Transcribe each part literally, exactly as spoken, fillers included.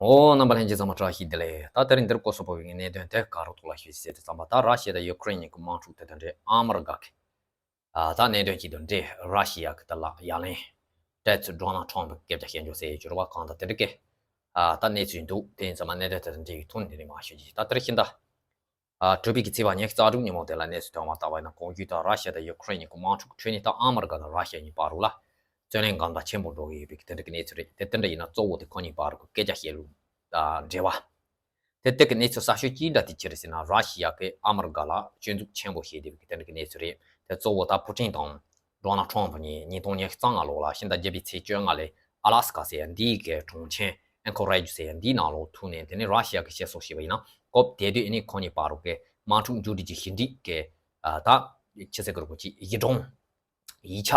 ཨོ། རྣམ་པ་ལྷན་རྒྱས་ཚང་མ་བཀྲ་ཤིས་བདེ་ལེགས། ད་དེ་རིང་འདིར་སྐོར་སོགས་པ་བའི་གནད་དོན་དེ་ག་རུ་ཐོག་ལ་ཞུས་ཟེར་དུས་ཙམ་པ། ད་ར་ཤི་ཡ་དང་ཡུ་ཀེ་རེན་གཉིས་ཀྱི་དམག་འཁྲུག་དེ་དང་འབྲེལ། ཨ་མི་རི་ཀ་གི་ཨ་ད་གནད་དོན་གཅིག་དང་འབྲེལ་ར་ཤི་ཡ་གི་དེ་ལ་ཡ་ལན་སྤྲད་ཚུལ་ཌོ་ནལ་ཊམ་པ་གིས་སྐད་ཆ་བཤད་འཇོག་ཟེར་ཡོད་ཅོར་བ་གང་དང་དེ་འདྲ་གི་ཨ་ད་གནས་ཚུལ་འདུག་དེ་ཡིན་ཙང་མ་གནད་དོན་དེ་དང་འབྲེལ་བའི་ཐོག་ནས་དེ་རིང་མར་ཞུ་རྒྱུ། ད་དེར་ཕྱིན་ད། ཨ་གྲུབ་པའི་གི་ཚེས་པ་ཉི་ཤུ་རྩ་དྲུག་ཉིན་མོ་དེ་ལ་གནས་ཚུལ་ཐོན་པ་ལྟ་བ་ཡིན་ན། གོང་ཞུས་ལྟར་ར་ཤི་ཡ་དང་ཡུ་ཀེ་རེན་གཉིས་ཀྱི་དམག་འཁྲུག་ཁྲོད་ནས་ད་ཨ་མི་རི་ཀ་དང་ར་ཤི་ཡ་གཉིས་བར་རུ་ལ་རྩོད་གླེང་གང་ཐག་ཆེན་པོ་འགྲོ་གི་ཡོད་པའི་གི་དེ་འདྲ་གི་གནས་ཚུལ་རེད། དེ་དེ་འདྲ་ཡིན་ན་གཙོ་བོ་དེ་ཁོ་གཉིས་བར་རུ་གི་སྐད་ཆ་བཤད་ལུགས་དང་འབྲེལ་བ། དེ་དེ་གི་གནས་ཚུལ་གསར་ཤོས་ཅི་འདྲ་དེ་ཅི་རེད་ཟེར་ན། ར་ཤི་ཡ་གིས་ཨ་མི་རི་ཀ་ལ་སྐྱོན་འཛུགས་ཆེན་པོ་བྱས་བསྡད་པའི་གི་དེ་འདྲ་གི་གནས་ཚུལ་རེད། དེ་གཙོ་བོ་ད་པུ་ཊིན་དང་ཌོ་ནལ་ཊམ་པ་གཉིས་ཉིས་སྟོང་ཉི་ཤུ་རྩ་ལྔ་ལོ་ལ་ཕྱི་ཟླ་བརྒྱད་པའི་ཚེས་བཅོ་ལྔ་ལ་ཨ་ལ་སི་ཀ་ཟེར་ཡ་འདིའི་གི་གྲོང་ཁྱེར་ཨན་ཁོ་རེཇ་ཟེར་ཡ་འདིའི་ནང་ལོགས་ཐུག་ནས། དེ་ནས་ར་ཤི་ཡ་གིས་བཤད་སྲོལ་བྱས་པ་ཡིན་ན། སྐབས་དེ་དུས་ཨ་ནི་ཁོ་གཉིས་བར་རུ་གི་དམག་འཁྲུག་མཇུག་སྒྲིལ་གྱི་ཞི་འགྲིག་གི་ཨ་ད་ཕྱི་ཚེས་གི་རུ་གོ་ཅི་ཡི་སྒྲུང་ཡིག་ཆ་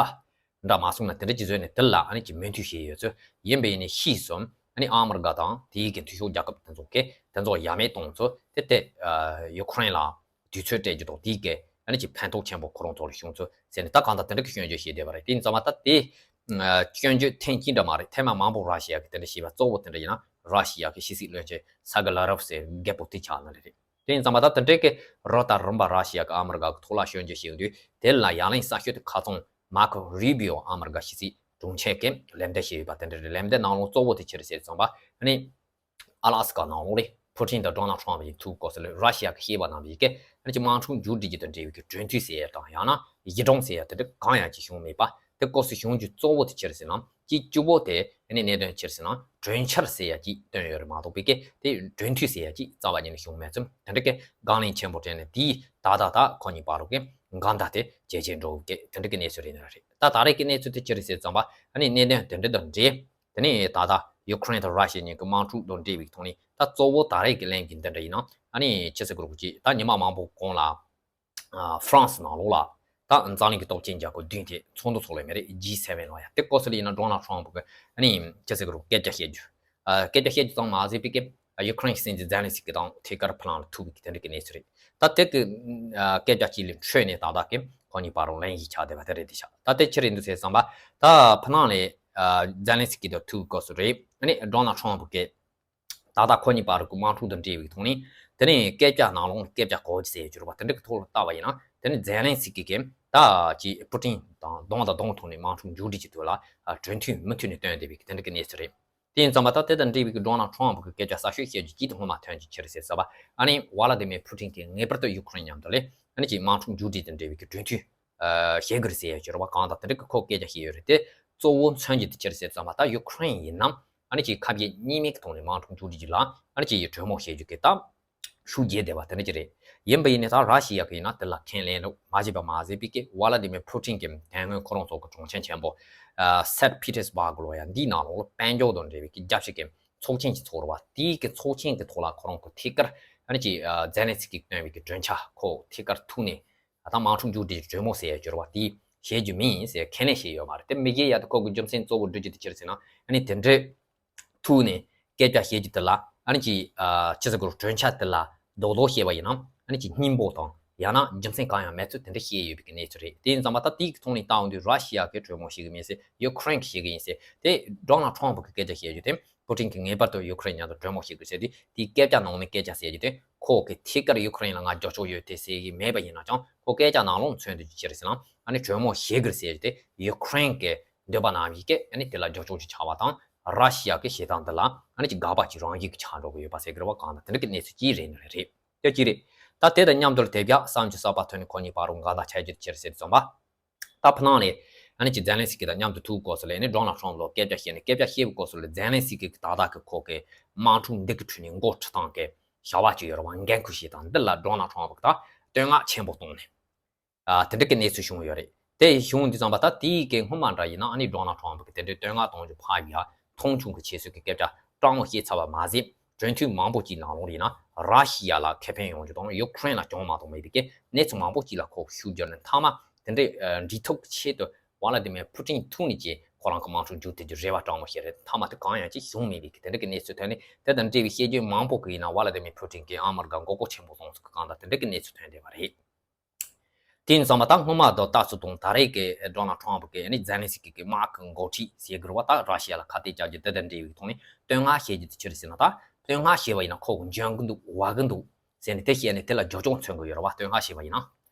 འདྲ་མ་སོང་ན་དེ་འདྲ་ཅིག་བཟོས་ནས་དེ་ལ་ཨ་ནི་ཅིག་མོས་མཐུན་བྱས་ཡོད་ཚུལ་ཡིན་པ་ཡིན་ནའི། ཕྱིས་སུ་ཨ་ནི་ཨ་མི་རི་ཀ་དང་དེའི་གི་འཐུས་ཤོར་རྒྱལ་ཁབ་དེ་ཚོ་གིས་དེ་ཚོ་ཡ་མེད་གཏོང་ཚུལ། དེ་དེ་ཡུ་ཀེ་རེན་ལ་དུས་ཚོད་སྤྲད་རྒྱུ་དང་། དེའི་གི་ཨ་ནི་ཅིག་ཕན་ཐོགས་ཆེན་པོ་ཁོ་རང་ཚོ་ལ་བྱུང་ཚུལ་ཟེར་ནས། ད་གང་ལྟར་དེ་འདྲ་གི་སྐྱོན་བརྗོད་བྱས་བསྡད་པ་རེད། དེ་ཡིན་ཙང་མ་ད་དེ་སྐྱོན་བརྗོད་ཐེངས་གཅིག་འདྲ་མ་རེད། ཐེངས་མ་མང་པོ་ར་ཤི་ཡ་གིས་དེ་འདྲ་བྱས་པ། གཙོ་བོ་དེ་འདྲ་ཡིན་ན་ར་ཤི་ཡ་གི་ཕྱི་སྲིད་བློན་ཆེན་ས་གི་ལ་རོབ་ཟེར་རྒད་པོ་དེ་ཆགས་ན་རེད། དེ་ཡིན་ཙང་མ་ད་དེ་འདྲའི་གི་རོ་ད་རིམ་པ་ར་ཤི་ཡ་གིས་ཨ་མི་རི་ཀ་གི་ཐོག་ལ་སྐྱོན་བརྗོད་བྱེད་ཡོང་དུས། དེ་ལ་ཡ་ལན་གསར་ཤོས་དེ་ཁ་སང་མར་ཁོ་རུ་བྷི་ཡོ་ཨ་མི་རི་ཀ་ཕྱི་སྲིད་དྲུང་ཆེ་གིས་ལན་འདེབས་བྱས་ཡོད་པ་དེ་འདྲ་རེད། ལན་འདེབས་ནང་ལོགས་གཙོ་བོ་དེ་ཅི་རེད་ཟེར་ཙམ་པ། ཨ་ནི་ཨ་ལ་སི་ཀ་ནང་ལོགས་ལ་པུ་ཊིན་དང་ཌོ་ནལ་ཊམ་པ་གཉིས་ཐུག་སྐབས་སུ་ལ་ར་ཤི་ཡ་གིས་བཤད་པ་ནང་བཞིན་གི་ཨ་ནི་ཅིག་དམག་འཁྲུག་མཇུག་སྒྲིལ་རྒྱུ་དང་འབྲེལ་བའི་གི་གྲོས་མཐུན་ཟེར་ཡ་དང་། ཡང་ན་ཡི་སྒྲུང་ཟེར་ཡ་དེ་འདྲ་གང་ཡང་ཅིག་བྱུང་མེད་པ། དེ་སྐབས་སུ་བྱུང་རྒྱུ་གཙོ་བོ་དེ་ཅི་རེད་ཟེར་ན། གཅིག་གཅིག་པོ་དེ་ཨ་ནི་གནད་དོན་ཅི་རེད་ཟེར་ན། གྲོས་འཆར་ཟེར་ཡ་གཅིག་བཏོན་ཡོད་རེད་མ་གཏོགས་པའི་གི་དེ་གྲོས་མཐུན་ཟེར་ཡ་གཅིག་རྩ་བ་ཉིད་ནས་བྱུང་མེད་ཙམ། དེ་འདྲ་གི་དགག་ལན་ཆེན་པོ་སྤྲད་ནས། དེས་ད་ལྟ་ད་ཁོ་གཉིས་བར་རུ་གི་འགལ་ཟླ་དེ་ཇེ་ཆེར་འགྲོ་གི་དེ་འདྲ་གི་གནས་ཚུལ་རེད་ན་རེད། ད་ད་རེས་ཀྱི་གནས་ཚུལ་དེ་ཅི་རེད་ཟེར་ཙམ་པ། ཨ་ནི་གནད་དོན་དེ་འདྲ་དང་འབྲེལ། དེ་ནས་ད་ལྟ་ཡུ་ཀེ་རེན་དང་ར་ཤི་ཡ་གཉིས་ཀྱི་དམག་འཁྲུག་དང་འབྲེལ་བའི་ཐོག་ནས། ད་གཙོ་བོ་ད་རེས་ཀྱི་གླེང་གི་འདི་འདྲ་ཡིན་ན། ཨ་ནི་ཕྱི་ཚེས་གི་རུ་གོ་ཅིག་ད་ཉི་མ་མང་པོ་གོང་ལ། ཨ་ཧྥ་རན་སི་ནང་ལོགས་ལ་ད་འཛམ་གླིང་གི་སྟོབས་ཆེན་རྒྱལ་ཁབ་བདུན་དེ་ཚོགས་འདུ་ཚོགས་ལས་མེད་རེད། ཇི་སེ་ཝེན་ལ་ཡ། དེ་སྐབས་སུ་ལ་ཡིན་ན་ཌོ་ནལ་ཊམ་པ་གིས་ཨ་ནི་ཕྱི་ཚེས་གི་རུ་སྐད་ཆ་བཤད་རྒྱུ། ཨ་སྐད་ཆ་བཤད་རྒྱུ་ཙམ་མ་ཟད་པའི་གི་ཡུ་ཀེ་རེན་གྱི་སྲིད་འཛིན་ཛེ་ལན་སི་ཀི་དང་ཐད་ཀར་ཕི་ལང་ལ་ཐུག་པའི་གི་དེ་འདྲ་གི་གནས་ཚུལ་རེད། ད་དེ་གི་ཨ་སྐད་ཆ་གཅིག་ལས་འཕྲོས་ནས་ད་ལྟ་གི་ཁོ་གཉིས་བར་རུ་ལན་ཞིག་ཆགས་བསྡད་པ་དེ་རེད། དེ་ཆགས་ད་དེ་ཅི་རེད་འདུག་ཟེར་ཙམ་པ། ད་ཕི་ལང་ལ་ཨ་ཛེ་ལན་སི་ཀི་དང་ཐུག་སྐབས་སུ་རེད། ཨ་ནི་ཌོ་ནལ་ཊམ་པ་གིས་ད་ལྟ་ཁོ་གཉིས་བར་གྱི་དམག་འཁྲུག་དང་འབྲེལ་བའི་ཐོག་ནས། དེ་ནས་སྐད་ཆ་ནང་ལོགས་སྐད་ཆ་གོ་ཅི་ཟེར་གྱུར་པ་དེ་འདྲ་གི་ཐོག་ལ་ལྟ་བ་ཡིན་ན། དེ་ནས་ཛེ་ལན་སི་ཀི་གིས་ད་ཅིག་པུ་ཊིན་དང་གདོང་དང་གདོང་ཐུག་ནས་དམག་འཁྲུག་མཇུག་སྒྲིལ་གྱི་དོན་ལ་ཨ་གྲོས་མཐུན་མུ་མཐུད་ནས་བཏོན་བསྡད་པའི་དེ་འདྲ་གི་གནས་ཚུལ་རེད། དེ་ཡིན་ཙང་མ་ད་དེ་དང་འབྲེལ་བའི་ཌོ་ནལ་ཊམ་པ་གི་སྐད་ཆ་གསར་ཤོས་བཤད་རྒྱུ་གཅིག་དེ་སྔོན་མ་ཐོན་རྒྱུ་ཅི་རེད་ཟེར་ཙམ་པ། ཨ་ནི་ཝ་ལ་ཏི་མིར་པུ་ཊིན་གྱིས་ངེས་པར་དུ་ཡུ་ཀེ་རེན་མཉམ་དུ་ལས་ཨ་ནི་ཅིག་དམག་འཁྲུག་མཇུག་སྒྲིལ་དང་འབྲེལ་བའི་གྲོས་མཐུན་ཨ་བྱེད་དགོས་རེད་ཟེར་ཡ་ཅིག་རེད་པ། གང་ལྟར་དེ་འདྲ་གི་ཁོ་སྐད་ཆ་བཤད་ཡོད་རེད། དེ་གཙོ་བོ་མཚོན་རྒྱུ་དེ་ཅི་རེད་ཟེར་ཙམ་པ། ད་ཡུ་ཀེ་རེན་ཡིན་ན་ཨ་ནི་ཅིག་ཁ་གྱེས་གཉིས་མེད་ཀྱི་ཐོག་ནས་དམག་འཁྲུག་མཇུག་སྒྲིལ་རྒྱུ་ལ་ཨ་ནི་ཅིག་གྲོས་མོལ་བྱེད་རྒྱུ་གི་ད་ཤུགས་རྒྱས་བསྡད་པ་དེ་འདྲ་ཅིག་རེད། ཡིན་པ་ཡིན་ནའི་ད་ར་ཤི་ཡ་གི་ཡིན་ན་དེ་ལ་ཁས་ལེན་རོགས་མ་བྱས་པ་མ་ཟད་པའི་གི་ཝ་ལ་ཏི་མིར་པུ་ཊིན་གྱིས་དེ་སྔོན་ཁོ་རང་ཚོ་གི་གྲོང་ཁྱེར་ཆེན་པོ་ཨ་སེན་ཕི་ཏེར་སྦག་ལོ་ཡ་འདིའི་ནང་ལོགས་ལ་དཔལ་འབྱོར་དང་འབྲེལ་བའི་གི་རྒྱབ་བཤིག་གི་ཚོགས་ཆེན་ཅིག་ཚོགས་རེད་པ། དེའི་གི་ཚོགས་ཆེན་གི་ཐོག་ལ་ཁོ་རང་ཁོ་ཐད་ཀར་ཨ་ནི་ཅིག་ཨ་ཛེ་ལན་སི་ཀི་གིས་བཏོན་པའི་གི་གྲོས་འཆར་ཁོ་ཐད་ཀར་ཐུག་ནས། ད་དམག་འཁྲུག་མཇུག་སྒྲིལ་གྱི་གྲོས་མོལ་ཟེར་ཡ་ཅིག་རེད་པ། དེ་བྱེད་རྒྱུ་མིན་ཟེར་ཁས་ལེན་བྱས་ཡོད་མ་རེད། དེ་མི་བྱེད་ཡ་དེ་ཁོ་གི་རྒྱུ་མཚན་གཙོ་བོ་འགྲོ་རྒྱུ་དེ་ཅི་རེད་ཟེར་ན། ཨ་ནི་དེ་འདྲའི་ཐུག་ནས་སྐད་ཆ་བཤད་རྒྱུ་དེ་ལ་ཨ་ནི་ཅིག་ཨ་ཅི་ཟེར་དགོས་རེད། གྲོས་འཆར་དེ་ལ་རྡོག་རྡོག་བཤད་པ་ཡིན་ན་ཨ་ནི་ཅིག་སྙིང་པོ་དང་ཡང་ན་རྒྱུ་མཚན་གང་ཡང་མེད་ཚུལ་དེ་འདྲ་བཤད་ཡོད་པའི་གི་གནས་ཚུལ་རེད། དེ་ཡིན་ཙང་མ་ད་དེའི་གི་ཐོག་ནས་བལྟ་འོང་དུས་ར་ཤི་ཡ་གིས་གྲོས་མོལ་བྱེད་གི་མིན་ཟེར། ཡུ་ཀེ་རེན་གིས་བྱེད་གི་ཡིན་ཟེར། དེ་ཌོ་ནལ་ཊམ་པ་གིས་སྐད་ཆ་བཤད་རྒྱུ་དེ། པུ་ཊིན་གྱིས་ངེས་པར་དུ་ཡུ་ཀེ་རེན་མཉམ་དུ་གྲོས་མོལ་བྱེད་དགོས་ཟེར་དུས། དེའི་སྐད་ཆ་ནང་ནས་སྐད་ཆ་ཟེར་རྒྱུ་དེ་ཁོ་གིས་ཐད་ཀར་ཡུ་ཀེ་རེན་ལ་ང་རྒྱབ་སྐྱོར་ཡོད་དེ་ཟེར་གྱི་མེད་པ་ཡིན་ན་ཀྱང་། ཁོ་སྐད་ཆ་ནང་ལོགས་མཚོན་དུས་ཅི་རེད་ཟེར་ན། ཨ་ནི་གྲོས་མོལ་བྱེད་དགོས་ཟེར་རྒྱུ་དེ་ཡུ་ཀེ་རེན་གྱི་འདོད་པ་ནང་བཞིན་གྱི་ཨ་ནི་དེ་ལ་རྒྱབ་སྐྱོར་ཅིག་ཆགས་པ་དང་། ར་ཤི་ཡ་གི་བྱེད་སྟངས་དེ་ལ་ཨ་ནི་ཅིག་དགག་པ་ཅིག་རང་བཞིན་གྱི་ཆགས་འགྲོ་གི་ཡོད་པ་ཟེར་གྱི་རེད་པ། གང་ལྟར་དེ་འདྲ་གི་གནས་ཚུལ་ཅིག་རེད་ནི་རེད། དེ་ཅི་རེད། ད་དེ་དང་མཉམ་དུ་དེ་བཞག་བསམ་རྒྱུ་གསར་པ་ཐོན་ནས་ཁོ་གཉིས་བར་རུ་འགལ་ཟླ་ཆགས་རྒྱུ་དེ་ཅི་རེད་ཟེར་དུས་ཙམ་པ། ད་ཕི་ལང་ལ་ཨ་ནི་ཅིག་ཛེ་ལན་སི་ཀི་དང་མཉམ་དུ་ཐུག་སྐབས་སུ་ལ་ཨ་ནི་ཌོ་ནལ་ཊམ་པ་ལ་སྐད་ཆ་བཤད་ནས། སྐད་ཆ་བཤད་པའི་སྐབས་སུ་ལ་ཛེ་ལན་སི་ཀི་གིས་ད་ལྟ་གི་ཁོ་གི་དམག་འཁྲུག་འདི་གི་ཁྲོད་ནས་འགོ་ཁྲིད་སྟངས་ཀྱི་བྱ་བ་ཅིག་ཡོད་རེད་པ། འགན་ཁུར་བཞེས་སྟངས་འདི་ལ་ཌོ་ནལ་ཊམ་པ་གིས་ད་བསྟོད་བསྔགས་ཆེན་པོ་བཏང་ནས། ཨ་དེ་འདྲ་གི་གནས་ཚུལ་བྱུང་ཡོད་རེད། དེ་བྱུང་དུས་ཙམ་པ་ད་དེའི་གི་སྔོན་མ་འདྲ་ཡིན་ན་ཨ་ནི་ཌོ་ནལ་ཊམ་པ་གིས་དེ་འདྲའི་བསྟོད་བསྔགས་གཏོང་རྒྱུ་ཕར་ཡ་མཐོང་ཆུང་གི་བྱེད་སྲོལ་གྱི་སྐད་ཆ་སྤྲང་མོ་བཤད་ཚར་བ་མ་ཟད། གྲོས་མཐུན་མང་པོ་ཅིག་ནང་ལོགས་ཡིན་ན་ར་ཤི་ཡ་ལ་ཁེ་ཕན་ཡོང་རྒྱུ་དང་ཡུ་ཀེ་རེན་ལ་གྱོང་མ་གཏོགས་མེད་པའི་གི་གནས་ཚུལ་མང་པོ་ཅིག་ལ་ཁོ་ཤུགས་བརྒྱབ་ནས། མཐའ་མ་དེ་འདྲའི་ཨ་འགྲིག་ཐབས་ཆེད་དུ་ཝ་ལ་ཏི་མིར་ཕུ་ཏིན་ཐུག་ནས་ཀྱི་ཁོ་རང་གི་དམག་འཁྲུག་མཇུག་སྒྲིལ་རྒྱུ་རེ་བ་སྤྲང་མོ་བྱས་རེད། མཐའ་མ་དེ་གང་ཡང་ཅིག་བྱུང་མེད་པའི་གི་དེ་འདྲ་གི་གནས་ཚུལ་ཐོན་ནས། དེ་དང་འབྲེལ་བའི་བཤད་རྒྱུན་མང་པོ་གི་ཡིན་ན་ཝ་ལ་ཏི་མིར་ཕུ་ཏིན་གིས་ཨ་མི་རི་ཀ་མགོ་སྐོར་ཆེན་པོ་བཏང་ཚུལ་གི་གང་ལྟར་དེ་འདྲ་གི་གནས་ཚུལ་ཐོན་བསྡད་པ་རེད། དེ་ཡིན་ཙང་མ་ད་སྔོན་མ་དང་ལྟ་ཚུལ་དང་ད་རེས་ཀྱི་ཌོ་ནལ་ཊམ་ཕ་གི་ཨ་ནི་ཛེ་ལན་སི་ཀི་གི་དམག་གི་འགོ་ཁྲིད་ཟེར་དགོས་རེད་བ། ད་ར་ཤི་ཡ་ལ་ཁ་གཏད་བཅག་རྒྱུ་དེ་དང་འབྲེལ་བའི་ཐོག་ནས་བསྟོད་བསྔགས་བྱེད་རྒྱུ་དེ་ཅི་རེད་ཟེར་ན། ད་བསྟོད་བསྔགས་བྱས་པ་ཡིན་ན་ཁོ་གི་འཇོན་གི་འདུག་བ་གི་འདུག་ཟེར་ནས་དེ་བཤད་ནས་དེ་ལ་རྒྱབ་ལྗོངས་མཚོན་གི་ཡོད་རེད་བ། བསྟོད་བསྔགས་བྱས་པ་ཡིན་ན།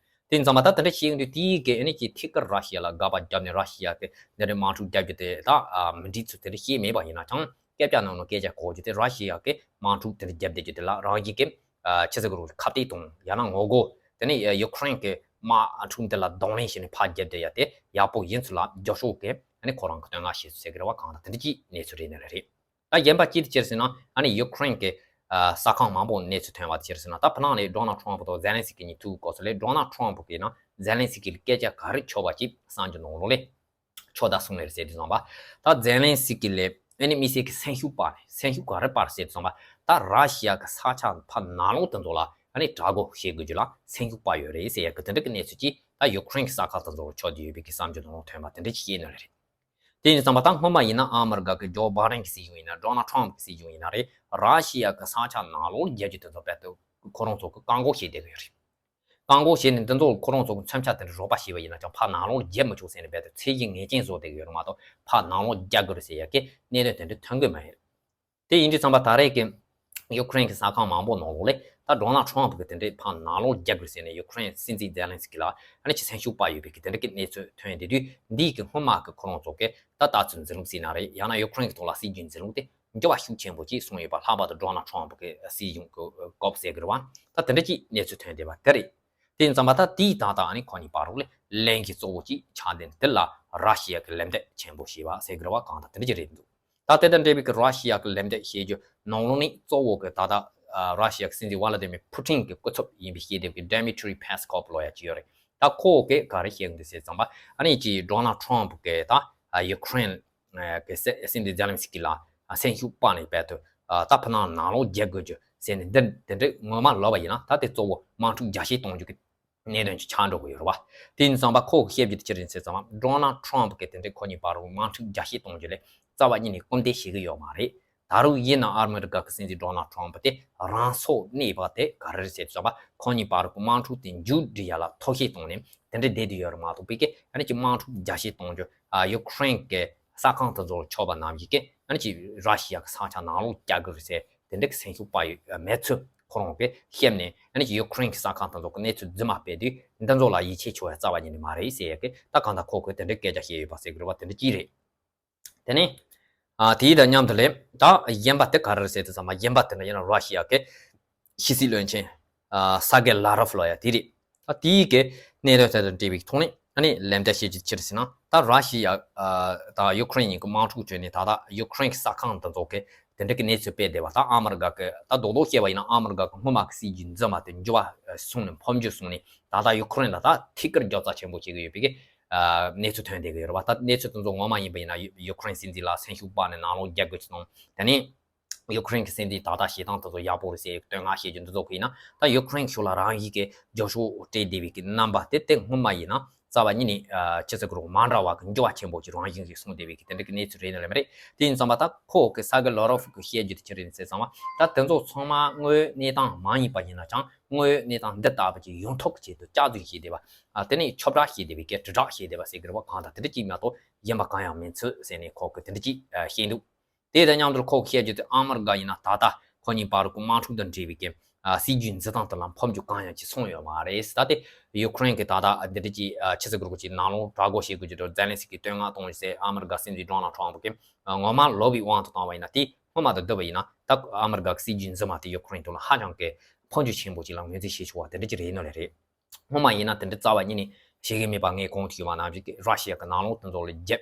དེ་ཡིན་ཙང་མ་ད་དེ་འདྲ་བཤད་ཀྱི་འདུག་དེའི་གི་ཨ་ནི་ཀྱི་ཐད་ཀར་ར་ཤི་ཡ་ལ་དགག་པ་བརྒྱབ་ནས་ར་ཤི་ཡ་གི་འདི་འདྲའི་དམག་འཁྲུག་རྒྱག་རྒྱུ་དེ་ད་མི་འགྲིག་ཚུལ་དེ་འདྲ་བཤད་མེད་པ་ཡིན་ན་ཀྱང་སྐད་ཆ་ནང་ལ་སྐད་ཆ་གོ་རྒྱུ་དེ་ར་ཤི་ཡ་གི་དམག་འཁྲུག་དེ་འདྲ་རྒྱབ་བསྡད་རྒྱུ་དེ་ལ་རང་གི་གི་ཆི་ཟེར་གི་རུ་ཁ་གཏད་དང་ཡང་ན་ངོ་རྒོལ། དེ་ནས་ཡུ་ཀེ་རེན་གྱི་དམག་འཁྲུག་འདི་ལ་གདོང་ལེན་བྱས་ནས་ཕར་རྒྱབ་བསྡད་ཡ་དེ་ཡག་པོ་ཡིན་ཚུལ་ལ་རྒྱབ་ཕྱོགས་ཀྱི་ཨ་ནི་ཁོ་རང་གི་བསྟོད་བསྔགས་བྱས་ཚུལ་ཟེར་གི་རེད་བ། གང་ལྟར་དེ་འདྲ་ཅིག་གནས་ཚུལ་རེད་ནི་རེད། ད་གཞན་པ་ཅིག་ཅི་ཟེར་ན་ཨ་ནི་ཡུ་ཀེ་རེན་གྱི་ས་ཁང་མང་པོ་གནས་ཚུལ་ཐོན་པ་ཅི་ཟེར་ན། ད་ཕ་ནང་ནས་ཌོ་ནལ་ཊམ་ཕ་དང་ཛེ་ལན་སི་ཀི་གཉིས་ཐུག་གོ་སོ་ལས། ཌོ་ནལ་ཊམ་ཕ་གིས་ན་ཛེ་ལན་སི་ཀི་ལ་སྐད་ཆ་ག་རེ་ཆོད་པ་ཅིག་གསར་འགྱུར་ནང་ལོགས་ལས་ཆོད་ད་གསུངས་ནས་ཟེར་དུས་ཙམ་པ། ད་ཛེ་ལན་སི་ཀི་ལས་ཨ་ནི་དམིགས་བསལ་གྱི་སེམས་ཤུགས་སྤར་ནས། སེམས་ཤུགས་ག་རེ་སྤར་ཟེར་དུས་ཙམ་པ། ད་ར་ཤི་ཡ་གི་ས་ཆ་ཕ་ནང་ལོགས་དེ་ཚོ་ལ་ཨ་ནི་དྲག་རྒོལ་བྱེད་དགོས་རྒྱུ་ལ་སེམས་ཤུགས་སྤར་ཡོད་རེད་ཟེར་ཡ་གི་དེ་འདྲ་གི་གནས་ཚུལ་ཅིག་ད་ཡུ་ཀེ་རེན་གྱི་ས་ཁང་དེ་ཚོ་ལ་ཆོད་བསྡད་ཡོད་པའི་གི་གསར་འགྱུར་ནང་ལོགས་ཐོན་པ་དེ་འདྲ་ཅིག་ཤེས་ནི་རེད། དེ་ཡིན་ཙང་མ་ད་སྔོན་མ་ཡིན་ན་ཨ་མི་རི་ཀ་གི་ཇོ་བྷའི་ཌེན་གྱི་སྲིད་གཞུང་ཡིན་ན་ཌོ་ནལ་ཊམ་ཕ་གི་སྲིད་གཞུང་ཡིན་ན་རེད། ར་ཤི་ཡ་གི་ས་ཆ་ནང་ལོགས་རྒྱག་རྒྱུ་དེ་ཚོ་རྦད་དེ་ཁོ་རང་ཚོ་གི་བཀག་འགོག་བྱེད་བསྡད་གི་ཡོད་རེད། བཀག་འགོག་བྱས་ནས་འདི་ཚོ་ཁོ་རང་ཚོ་གི་མཚོན་ཆ་དེ་འདྲ་རོགས་པ་བྱས་པ་ཡིན་ན་ཀྱང་ཕར་ནང་ལོགས་རྒྱག་མི་ཆོག་ཟེར་ནས་རྦད་དེ་ཚད་གཞི་ངེས་ཅན་བཟོ་བསྡད་གི་ཡོད་རེད་མ་གཏོགས་ཕར་ནང་ལོགས་རྒྱག་དགོས་རེད་ཟེར་ཡ་གི་གནད་དོན་དེ་འདྲ་ཐོན་གི་མ་རེད། དེ་ཡིན་དུས་ཙམ་པ་ད་རེས་ཀྱི་ཡུ་ཀེ་རེན་གྱི་ས་ཁང་མང་པོ་ནང་ལོགས་ལས་ད་ཌོ་ནལ་ཊམ་ཕ་གི་དེ་འདྲའི་ཕར་ནང་ལོགས་རྒྱག་དགོས་ཟེར་ནས་ཡུ་ཀེ་རེན་སྲིད་འཛིན་ཛེ་ལན་སི་ཀི་ལ་ཨ་ནི་ཅིག་སེམས་ཤུགས་སྤར་ཡོད་པའི་གི་དེ་འདྲ་གི་གནས་ཚུལ་ཐོན་བསྡད་དུས། འདིའི་གི་སྔོན་མ་གི་ཁོ་རང་ཚོ་གི་ད་ལྟ་ཚུལ་འཛིན་ལུགས་ཟེར་ན་རེད། ཡང་ན་ཡུ་ཀེ་རེན་གི་ཐོག་ལ་སྲིད་ཇུས་འཛིན་ལུགས་དེ་འགྱུར་བ་ཤུགས་ཆེན་པོ་ཅིག་སོང་ཡོད་པ། ལྷག་པར་དུ་ཌོ་ནལ་ཊམ་ཕ་གི་སྲིད་གཞུང་གི་སྐབས་ཟེར་གི་རེད་བ། ད་དེ་འདྲ་ཅིག་གནས་ཚུལ་ཐོན་བསྡད་པ་དེ་རེད། དེ་ཡིན་ཙང་མ་ད་དེའི་ད་ལྟ་ཨ་ནི་ཁོ་གཉིས་བར་རུ་ལས་ལན་གྱི་གཙོ་བོ་ཅིག་ཆགས་བསྡད་ནས་དེ་ལ་ར་ཤི་ཡ་གི་ལན་འདེབས་ཆེན་པོ་བྱས་པ་ཟེར་གི་རེད་བ། གང་ལྟར་དེ་འདྲ་ཅིག་རེད་འདུག་ད་དེ་དང་འབྲེལ་བའི་གི་ར་ཤི་ཡ་གི་ལན་འདེབས་བྱེད་རྒྱུ་ནང་ལོགས་ནས་གཙོ་བོ་གི་ད་ལྟ་ཨ་ར་ཤི་ཡ་གི་སྲིད་འཛིན་ཝ་ལ་ཏི་མིར་ཕུ་ཊིན་གི་སྐུ་ཚབ་ཡིན་པའི་ཤེས་ལྡན་གི་ཌི་མི་ཊི་རི་པེ་སི་ཀོབ་ལབ་ཡ་ཅིག་ཡོད་རེད། ད་ཁོ་གིས་ག་རེ་བཤད་གི་འདུག་ཟེར་ཙམ་པ། ཨ་ནི་ཅིག་ཌོ་ནལ་ཊམ་ཕ་གིས་ད་ཨ་ཡུ་ཀེ་རེན་གི་སྲིད་སྲིད་འཛིན་ཛེ་ལན་སི་ཀི་ལ་ཨ་སེམས་ཤུགས་སྤར་ནས་རྦད་དེ་ཨ་ད་ཕ་ནང་ནང་ལོགས་རྒྱག་དགོས་རྒྱུ་ཟེར་ནས་འདི་དེ་འདྲ་ངོ་མ་ལབ་པ་ཡིན་ན། ད་དེ་གཙོ་བོ་དམག་འཁྲུག་རྒྱ་སྐྱེད་གཏོང་རྒྱུ་གི་གནད་དོན་ཅིག་ཆགས་འགྲོ་གི་ཡོད་རེད་བ། དེ་ཡིན་ཙང་པ་ཁོ་གིས་བཤད་རྒྱུ་དེ་ཅི་རེད་ཟེར་ཙམ་པ། ཌོ་ནལ་ཊམ་ཕ་གིས་དེ་འདྲའི་ཁོ་གཉིས་བར་རུ་དམག་འཁྲུག་རྒྱ་སྐྱེད་གཏོང་རྒྱུ་ལ་རྩ་བ་ཉིད་ནས་སྐུལ་འདེད་བྱེད་ཀྱི་ཡོད་མ་རེད། ད་རུང་ཡིན་ན་ཨ་མི་རི་ཀ་གི་སྲིད་འཛིན་ཌོ་ནལ་ཊམ་ཕ་དེ་རང་སྲོག་གནས་པ་དེ་ག་རེ་རེད་ཟེར་ཙམ་པ། ཁོ་གཉིས་བར་གྱི་དམག་འཁྲུག་དེ་མཇུག་སྒྲིལ་ཡ་ལ་ཐབས་ཤེས་བཏང་ནས་དེ་འདྲ་བསྡད་དེ་ཡོད་རེད་མ་གཏོགས། པའི་གི་ཨ་ནི་ཅིག་དམག་འཁྲུག་རྒྱ་སྐྱེད་གཏོང་རྒྱུ། ཨ་ཡུ་ཀེ་རེན་གི་ས་ཁང་དེ་ཚོ་ལ་ཆོད་པ་ནང་བཞིན་གི་ཨ་ནི་ཅིག་ར་ཤི་ཡ་གི་ས་ཆ་ནང་ལོགས་རྒྱག་གི་རེད་ཟེར་དེ་འདྲ་གི་སེམས་ཤུགས་སྤར་ཡོད་མེད་ཚུལ་ཁོ་རང་གིས་བཤད་ནས། ཨ་ནི་ཅིག་ཡུ་ཀེ་རེན་གི་ས་ཁང་དེ་ཚོ་གི་གནས་ཚུལ་རྫུན་མ་སྤེལ་དུས་འདི་ཚོ་ལ་ཡིད་ཆེས་བྱེད་ཡ་རྩ་བ་ཉིད་ནས་མ་རེད་ཟེར་ཡ་གི་ད་གང་ལྟར་ཁོ་གིས་དེ་འདྲའི་སྐད་ཆ་བཤད་ཡོད་པ་ཟེར་གི་རེད་བ། དེ་འདྲ་ཅིག་རེད། དེ་ནས་ཨ་དེའི་དང་མཉམ་དུ་ལས་ད་གཞན་པ་དེ་ག་རེ་རེད་ཟེར་དུས་ཙམ་པ། གཞན་པ་དེ་ནི་ཡིན་ན་ར་ཤི་ཡ་གི་ཕྱི་སྲིད་བློན་ཆེན་ཨ་ས་གེ་ལ་རོབ་ལབ་ཡ་དེ་རེད། ད་དེའི་གི་གནད་དོན་དེ་དང་འབྲེལ་བའི་ཐོག་ནས་ཨ་ནི་ལན་འདེབས་བྱེད་རྒྱུ་ཅི་རེད་ཟེར་ན། ད་ར་ཤི་ཡ་ཨ་དང་ཡུ་ཀེ་རེན་གཉིས་ཀྱི་དམག་འཁྲུག་བྱས་ནས་ད་ལྟ་ཡུ་ཀེ་རེན་གི་ས་ཁང་དེ་ཚོ་གི་དེ་འདྲ་གི་གནས་ཚུལ་སྤེལ་བསྡད་པ། ད་ཨ་མི་རི་ཀ་གི་ད་རྡོག་རྡོག་བཤད་པ་ཡིན་ན་ཨ་མི་རི་ཀ་གི་སྔོན་མ་གི་སྲིད་ཇུས་འཛིན་པ་དེ་འགྱུར་བ་སོང་ནས་འཕོ་འགྱུར་སོང་ནས་ད་ལྟ་ཡུ་ཀེ་རེན་ལ་ད་ཐད་ཀར་རྒྱབ་རྩ་ཆེན་པོ་བྱེད་ཀྱི་ཡོད་པའི་གི་ཨ་གནས་ཚུལ་ཐོན་བསྡད་ཀྱི་ཡོད་རེད་བ། ད་གནས་ཚུལ་དེ་ཚོ་ངོ་མ་ཡིན་པ་ཡིན་ན་ཡུ་ཡུ་ཀེ་རེན་སྲིད་འཛིན་ལ་སེམས་ཤུགས་སྤར་ནས་ནང་ལོགས་རྒྱག་དགོས་ཀྱི་སོང་། དེ་ནས་ཡུ་ཀེ་རེན་གྱི་སྲིད་འཛིན་ད་ལྟ་བྱེད་སྟངས་དེ་ཚོ་ཡག་པོ་རེད་ཟེར་བསྟོད་བསྔགས་བྱེད་རྒྱུ་འདི་ཚོ་གི་ཡིན་ན། ད་ཡུ་ཀེ་རེན་ཕྱོགས་ལ་རང་ཡིག་གི་རྒྱབ་ཕྱོགས་སྤྲད་བསྡད་པའི་གི་རྣམ་པ་དེ་དེ་སྔོན་མ་ཡིན་ན་རྩ་བ་ཉིད་ནས་ཨ་ཅི་ཟེར་གི་རུང་མ་འདྲ་བ་གི་འགྱུར་བ་ཆེན་པོ་ཅིག་རང་བཞིན་གྱིས་སོང་བསྡད་པའི་གི་དེ་འདྲ་གི་གནས་ཚུལ་རེད་ནི་ལེ་མ་རེད། དེ་ཡིན་ཙང་མ་ད་ཁོ་གི་ས་གེ་ལ་རོབ་གི་བཤད་རྒྱུ་དེ་ཅི་རེད་ཟེར་ཙང་མ། ད་དེ་ཚོ་ཚང་མ་དངོས་ཡོད་གནས་སྟངས་མ་ཡིན་པ་ཡིན་ན་ཀྱང་དངོས་ཡོད་གནས་སྟངས་འདི་ལྟ་བུ་ཅིག་ཡོང་ཐབས་ཀྱི་ཆེད་དུ་བསྐྱར་ཟློས་བྱས་བསྡད་པ། ཨ་དེ་ནས་ཁྱབ་བསྒྲགས་བྱས་བསྡད་པའི་གི་དྲིལ་བསྒྲགས་བྱས་བསྡད་པ་ཟེར་གི་རེད་བ། གང་ལྟར་དེ་འདྲ་ཅིག་མ་གཏོགས་གཞན་པ་གང་ཡང་མིན་ཚུལ་ཟེར་ནས་ཁོ་གི་དེ་འདྲ་ཅིག་ཨ་བཤད་འདུག་དེ་དང་མཉམ་དུ་ཁོ་གིས་བཤད་རྒྱུ་དེ་ཨ་མི་རི་ཀ་ཡིན་ན་ད་ལྟ་ཁོ་གཉིས་བར་གྱི་དམག་འཁྲུག་དང་འབྲེལ་བའི་གི་ཨ་སྲིད་ཇུས་འཛིན་སྟངས་དེ་ལ་འཕོ་འགྱུར་གང་ཡང་ཅིག་སོང་ཡོད་མ་རེད། ད་དེ་ཡུ་ཀེ་རེན་གྱིས་ད་ལྟ་འདི་འདྲ་ཅིག་ཨ་ཕྱི་སྲིད་གུ་རུ་གུ་ཅིག་ནང་ལོགས་དྲག་རྒོལ་བྱེད་དགོས་ཀྱི་འདུག་ཛེ་ལན་སི་ཀི་བསྟོད་བསྔགས་གཏོང་ཡོད་ཟེར་ཨ་མི་རི་ཀ་སྲིད་འཛིན་ཌོ་ནལ་ཊམ་ཕ་གིས་ཨ་ངོ་མ་ལབ་པའི་དབང་དུ་བཏང་བ་ཡིན་ན། དེ་སྔོན་མ་དང་བསྡུར་བ་ཡིན་ན་ད་ཨ་མི་རི་ཀ་གི་སྲིད་ཇུས་འཛིན་པ་དེ་ཡུ་ཀེ་རེན་དེ་ལ་ཧ་ཅང་གི་འཕོ་འགྱུར་ཆེན་པོ་ཅིག་ལ་ངོས་འཛིན་བྱེད་ཆོག་པ་དེ་འདྲ་ཅིག་རེད་ནོ་ལེ་རེད། སྔོན་མ་ཡིན་ན་དེ་འདྲ་རྩ་བ་ཉིད་ནས་བྱེད་ཀྱི་མེད་པ། ངས་གོང་དུ་ཞུས་པ་ནང་བཞིན་ར་ཤི་ཡ་གི་ནང་ལོགས་དེ་ཚོ་ལ་རྒྱབ་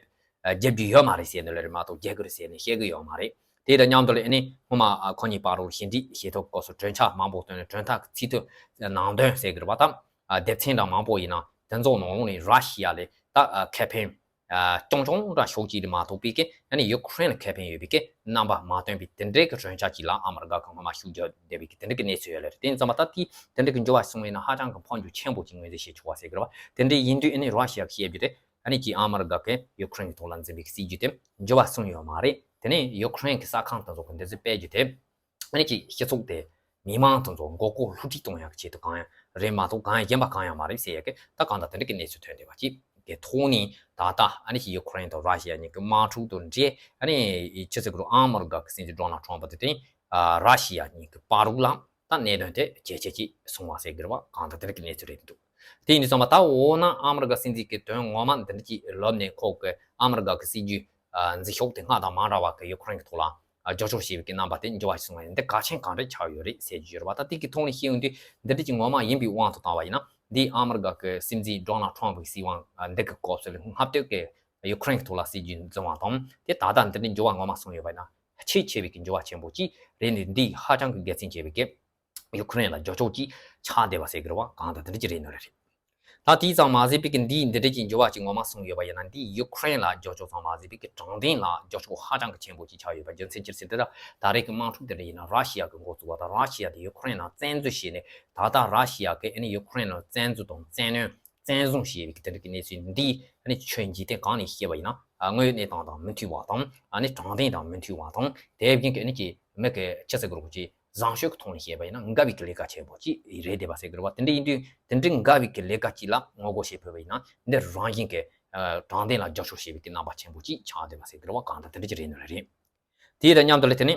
རྒྱབ་རྒྱུ་ཡོད་མ་རེད་ཟེར་ནས་ལབ་རེད་མ་གཏོགས་རྒྱག་གི་རེད་ཟེར་ནས་བཤད་ཀྱི་ཡོད་མ་རེད། དེ་དང་མཉམ་དུ་ལ་ཨ་ནི་སྔོན་མ་ཁོ་གཉིས་བར་དུ་ཞི་འགྲིག་བྱེད་ཐབས་སྐབས་སུ་གྲོས་འཆར་མང་པོ་བཏོན་ནས་གྲོས་ཐག་ཚིག་ཐོ་ནང་དོན་ཟེར་གི་རེད་བ། དང་སྡེ་ཚན་འདྲ་མང་པོ་ཡིན་ན་དེ་ཚོ་ནང་ལོགས་ནས་ར་ཤི་ཡ་ལ་ད་ཁེ་ཕན་རྐྱང་རྐྱང་འདྲ་ཤོག་ཅིག་རེད་མ་གཏོགས་པའི་གི་ཨ་ནི་ཡུ་ཀེ་རེན་ལ་ཁེ་ཕན་ཡོད་པའི་གི་རྣམ་པ་མ་སྟོན་པའི་དེ་འདྲའི་གི་གྲོས་འཆར་ཅིག་ལ་ཨ་མི་རི་ཀ་གི་སྔོན་མ་ཤུགས་རྒྱག་བསྡད་པའི་གི་དེ་འདྲའི་གི་གནས་ཚུལ་ཡོད་ལེ་རེད། དེ་ཡིན་ཙང་མ་ད་དེ་དེ་འདྲའི་གི་འགྱུར་བ་སོང་བས་ན་ཧ་ཅང་གི་འཕོ་འགྱུར་ཆེན་པོ་ཅིག་ངོས་འཛིན་བྱེད་ཆོག་པ་ཟེར་གི་རེད་བ། དེ་འདྲའི་ཡིན་དུས་ཨ་ནི་ར་ཤི་ཡ་གིས་བཤད་རྒྱུ་དེ་ཨ་ནི་ཅིག་ཨ་མི་རི་ཀ་གིས་ཡུ་ཀེ་རེན་གྱི་ཐོག་ལ་འཛིན་པའི་གི་སྲིད་ཇུས་དེ་འགྱུར་བ་སོང་ཡོད་མ་རེད། དེ་ནས་ཡུ་ཀེ་རེན་གྱི་ས་ཁང་དེ་ཚོ་གི་འདི་ཚོ་སྤེལ་རྒྱུ་དེ་ཨ་ནི་ཅིག་སྤྱི་ཚོགས་དེ་ མི་མང་དེ་ཚོ་མགོ་སྐོར་བསླུ་བྲིད་གཏོང་ཡག་གི་ཆེད་དུ་གང་ཡང་རེད་མ་གཏོགས་གང་ཡང་གཞན་པ་གང་ཡང་མ་རེད་ཟེར་ཡག་གི་ད་གང་ལྟར་དེ་འདྲ་གི་གནས་ཚུལ་ཐོན་བསྡད་པ་ཅིག་གི་ཐོག་ནས། ད་ལྟ་ཨ་ནི་ཡུ་ཁུ་རེན་དང་ར་ཤི་ཡ་གཉིས་ཀྱི་དམག་འཁྲུག་དང་འབྲེལ་ཨ་ནི་ཅི་ཟེར་དགོས་རེད། ཨ་མི་རི་ཀ་གི་སྲིད་འཛིན་ཌོ་ནལ་ཊམ་པ་དེ་དང་ར་ཤི་ཡ་གཉིས་ཀྱི་བར་དུ་ལ་ད་གནད་དོན་དེ་ཇེ་ཆེ་ཆེ་སོང་བ་ཟེར་དགོས་རེད་པ། གང་ལྟར་དེ་འདྲ་གི་གནས་ཚུལ་རེད་འདུག་དེ་ཡིན་དུས་ཙམ་པ་ད་འོ་ན་ཨ་མི་རི་ཀ་སྲིད་འཛིན་གྱི་དོན་ངོ་མ་འདི་འདྲ་ཅིག་ལབ་ནས་ཁོ་གི་ཨ་མི་རི་ཀ་གི་སྲིད་ཇུས་འཛིན་ཕྱོགས་དེ་སྔ་དང་མ་འདྲ་བ་གི་ཡུ་ཁུ་རེན་གྱི་ཐོག་ལ་རྒྱབ་སྐྱོར་བྱེད་པའི་གི་རྣམ་པ་དེ་འགྱུར་བ་ཞིག་སོང་བ་ཡིན་ན་འདི་གལ་ཆེན་གང་འདྲ་ཆགས་ཡོད་རེད་ཟེར་གྱི་ཡོད་རེད་པ། ད་དེ་གི་ཐོག་ནས་ཤེས་ཡོང་དུས་འདི་འདྲ་ཅིག་ངོ་མ་ཡིན་པའི་དབང་དུ་བཏང་བ་ཡིན་ན་འདི་ཨ་མི་རི་ཀ་གི་སྲིད་འཛིན་ཌོ་ནལ་ཊམ་པ་གི་སྲིད་དབང་འདི་གི་སྐབས་སུ་ལ་སྔ་བསྟོད་ཀྱི་ཡུ་ཁུ་རེན་གྱི་ཐོག་ལ་སྲིད་ཇུས་འཛིན་པ་དང་དེ་ད་ལྟ་འདི་འདྲའི་འགྱུར་བ་ངོ་མ་སོང་ཡོད་པ་ཡིན་ན་ཆེས་ཆེ་བའི་གི་འགྱུར་བ་ཆེན་པོ་ཅིག་རེད། འདི་འདི་ཧ་ཅང་གི་དགེ་མཚན་ཆེ་བའི་གི་ཡུ་ཁུ་རེན་ལ་རྒྱབ་སྐྱོར་ཅིག་ཆགས་བསྡད་པ་ཟེར་གི་རེད་པ། གང་ལྟར་དེ་འདྲ་ཅིག་རེད་ནོ་རེད། ད་དེ་ཙམ་མ་ཟད་པའི་གི་འདིའི་འདི་འདྲ་ཅིག་འགྱུར་བ་ཅིག་ངོ་མ་སོང་ཡོད་པ་ཡིན་ན་འདིས་ཡུ་ཁུ་རེན་ལ་རྒྱབ་སྐྱོར་ཙམ་མ་ཟད་པའི་གི་དྲང་བདེན་ལ་རྒྱབ་སྐྱོར་ཧ་ཅང་གི་ཆེན་པོ་ཅིག་ཆགས་ཡོད་པ་རྒྱུ་མཚན་ཅི་ཟེར་དུས་ད་ད་རེས་ཀྱི་དམག་འཁྲུག་དེ་འདྲ་ཡིན་ན་ར་ཤི་ཡ་གི་འགོ་བཙུགས་པ་དང་ར་ཤི་ཡ་དེ་ཡུ་ཁུ་རེན་ལ་བཙན་འཛུལ་བྱས་ནས་ད་ལྟ་ར་ཤི་ཡ་གི་ཨ་ནི་ཡུ་ཁུ་རེན་ལ་བཙན་འཛུལ་དང་བཙན་གནོན་བཙན་བཟུང་བྱས་པའི་གི་དེ་འདྲ་གི་གནས་ཚུལ་འདིས་ཨ་ནི་ཆོས་འཇིག་རྟེན་གང་ནས་བཤད་པ་ཡིན་ན་དངོས་ཡོད་གནས་སྟངས་དང་མི་མཐུན་པ་དང་ཨ་ནི་དྲང་བདེན་དང་མི་མཐུན་པ་དང་དེ་བཞིན་གི་ཨ་ནི་ཀྱི་མི་གི་ཅི་ཟེར་དགོས་རེད་ཀྱི་བཟང་སྤྱོད་ཀྱི་ཐོག་ནས་བཤད་པ་ཡིན་ན་འགལ་བའི་གི་ལས་ཀ་ཆེན་པོ་ཅིག་རེད་བསྡད་པ་ཟེར་གི་རེད་བ། དེ་འདྲ་ཡིན་དུས་དེ་འདྲའི་འགལ་བའི་གི་ལས་ཀ་ཅིག་ལ་ངོ་རྒོལ་བྱེད་ཕོད་པ་ཡིན་ན་འདི་རང་བཞིན་གི་དྲང་བདེན་ལ་རྒྱབ་སྐྱོར་བྱེད་པའི་གི་རྣམ་པ་ཆེན་པོ་ཅིག་ཆགས་བསྡད་པ་ཟེར་གི་རེད་བ། གང་ལྟར་དེ་འདྲ་ཅིག་རེད་ནི་རེད། དེ་དང་མཉམ་དུ་ལ་དེ་ནི་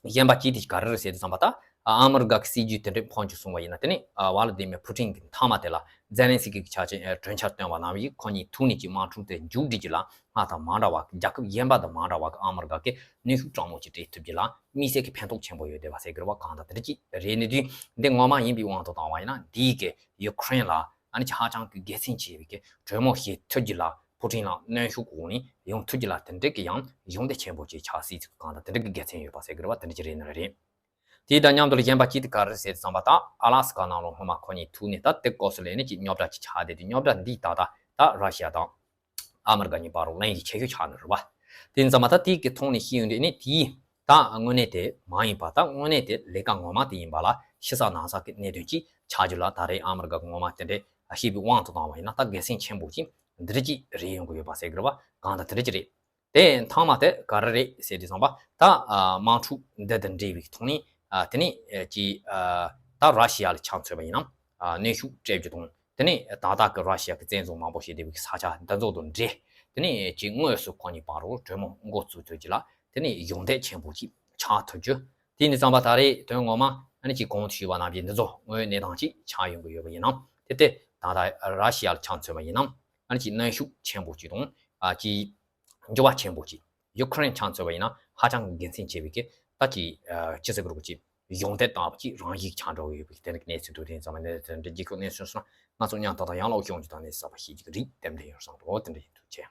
གཞན་པ་ཅིག་དེ་ག་རེ་རེད་ཟེར་དུས་ཙམ་པ་ད་ཨ་མི་རི་ཀ་གི་སྲིད་ཇུས་དེ་འདྲའི་འཕོ་འགྱུར་སོང་བ་ཡིན་ན་དེ་ནི་ཝ་ལ་ཏི་མིར་ཕུ་ཊིན་གྱི་མཐའ་མ་དེ་ལ་ཛེ་ལན་སི་ཀི་གི་ཆ་ཆེན་གྲོས་འཆར་བཏོན་པ་ནང་བཞིན་ཁོ་གཉིས་ཐུག་ནས་ཀྱི་དམག་འཁྲུག་དེ་མཇུག་སྒྲིལ་རྒྱུ་ལ་སྔ་དང་མ་འདྲ་བ་རྒྱལ་ཁབ་གཞན་པ་དང་མ་འདྲ་བ་གི་ཨ་མི་རི་ཀ་གི་གནོན་ཤུགས་དྲང་མོ་ཅིག་སྤྲད་ཐུབ་རྒྱུ་ལ་དམིགས་བསལ་གྱི་ཕན་ཐོགས་ཆེན་པོ་ཡོད་བསྡད་པ་ཟེར་གི་རེད་བ། གང་ལྟར་དེ་འདྲ་ཅིག་རེད་ནི་དུས་འདི་ངོ་མ་ཡིན་པའི་དབང་དུ་བཏང་བ་ཡིན་ན་འདིའི་གི་ཡུ་ཁུ་རེན་ལ་ཨ་ནི་ཧ་ཅང་གི་དགེ་མཚན་ཆེ་བའི་གི་གྲོས་མོལ་བྱེད་ཐུབ་རྒྱུ་ལ་ཕུ་ཊིན་ལ་གནོན་ཤུགས་འོག་ནས་ཡོང་ཐུབ་རྒྱུ་ལ་དེ་འདྲ་གི་ཡང་གཞོགས་འདེགས་ཆེན་པོ་ཅིག་ཆགས་སྲིད་ཚུལ་གང་ལྟར་དེ་འདྲ་གི་དགེ་མཚན་ཡོད་པ་ཟེར་གི་རེད་བ། དེ་འདྲ་ཅིག་རེད་ནི་རེད། དེ་དང་མཉམ་དུ་ལ་གཞན་པ་ཅིག་དེ་ག་རེ་ཟེར་ཙམ་པ་ད་ཨ་ལ་སི་ཀ་ནང་ལོགས་སྔོན་མ་ཁོ་གཉིས་ཐུག་ནས་ད་དེ་སྐབས་སུ་ལས་ནས་ཅིག་རྙོག་དྲ་ཅིག་ཆགས་བསྡད་དེ་རྙོག་དྲ་འདིས་ད་ལྟ་ད་ར་ཤི་ཡ་དང་ཨ་མི་རི་ཀ་གཉིས་བར་རུ་གླེང་གཞི་ཆེ་ཤོས་ཆགས་ནི་རེད་བ། དེ་ཙམ་པ་ད་དེའི་གི་ཐོག་ནས་ཤེས་ཡོང་དུས་ནི་དེའི་ད་དངོས་གནས་དེ་མ་ཡིན་པ་ད་དངོས་གནས་དེ་ལས་ཀ་ངོ་མ་དེ་ཡིན་པ་ལ་ཕྱི་ས་ནང་ས་གི་གནད་དོན་ཅིག་ཆགས་རྒྱུ་ལ་ད་རེས་ཨ་མི་རི་ཀ་གི་ངོ་མ་དེ་འདྲའི་ཤེས་པའི་དབང་དུ་བཏང་བ་ཡིན་ན་ད་དགེ་མཚན་ཆེན་པོ་ཅིག་འདི་འདྲ་ཅིག་རེད་ཡོང་གི་ཡོད་པ་ཟེར་གི་རེད་བ། གང་ལྟར་དེ་འདྲ་ཅིག་རེད། དེ་མཐའ་མ་དེ་ག་རེ་རེད་ཟེར་དུས་ཙམ་པ་ད་ཨ་དམག་འཁྲུག་འདི་དང་འབྲེལ་བའི་ཐོག་ནས་ཨ་དེ་ནས་ཨ་ཅི་ཨ་ད་ར་ཤི་ཡ་ལ་ཆ་མཚོན་པ་ཡིན་ན་ཨ་གནོན་ཤུགས་སྤྲད་རྒྱུ་དང་དེ་ནས་ད་ལྟ་གི་ར་ཤི་ཡ་གི་བཙན་འཛུལ་མང་པོ་བྱས་བསྡད་པའི་ས་ཆ་འདི་ཚོ་དང་འབྲེལ་དེ་ནས་ཅི་དངོས་སུ་ཁོ་གཉིས་བར་རུ་གྲོས་མོལ་འགོ་བཙུགས་ཐུབ་རྒྱུ་ལ་དེ་ནས་གཞོགས་འདེགས་ཆེན་པོ་ཅིག་ཆགས་ཐུབ་རྒྱུ། དེ་ནས་ཙམ་པ་ད་རེས་དོན་ངོ་མ་ཨ་ནི་ཅིག་གོང་དུ་ཞུས་པ་ནང་བཞིན་འདི་ཚོ་དངོས་ཡོད་གནས་སྟངས་ཅིག་ཆགས་ཡོང་གི་ཡོད་པ་ཡིན་ན་དེ་དེ་ད་ལྟ་ར་ཤི་ཡ་ལ་ཆ་མཚོན་པ་ཡིན་ན་ཨ་ནི་ཅིག་གནོན་ཤུགས་ཆེན་པོ་ཅིག་དང་ཨ་ཅིག་འགྱུར་བ་ཆེན་པོ་ཅིག་ཡུ་ཁུ་རེན་ཆ་མཚོན་པ་ཡིན་ན་ཧ་ཅང་གི་དགེ་མཚན་ཆེ་བའི་གི་ད་ཅི་ཅི་ཟེར་དགོས་རེད་ཅིག་གཞོགས་འདེགས་བཏང་བ་ཅིག་རང་བཞིན་ཆགས་འགྲོ་གི་ཡོད་པའི་དེ་འདྲ་གི་གནས་ཚུལ་འདུག་དེ་ཙམ་ནས་དེ་འདྲ་རྒྱལ་ཁབ་གནས་ཚུལ་སོང་ན་ང་ཚོ་མཉམ་དུ་དང་ཡང་ལོག་ཤོང་རྒྱུ་དང་གནས་ཚུལ་གསར་པ་ཤེས་རྒྱུ་གི་རིགས་ཏན་ཏན་ཡོད་བསམ་འགྲོ་དེ་འདྲ་ཡིན་འདུག་ཅེས།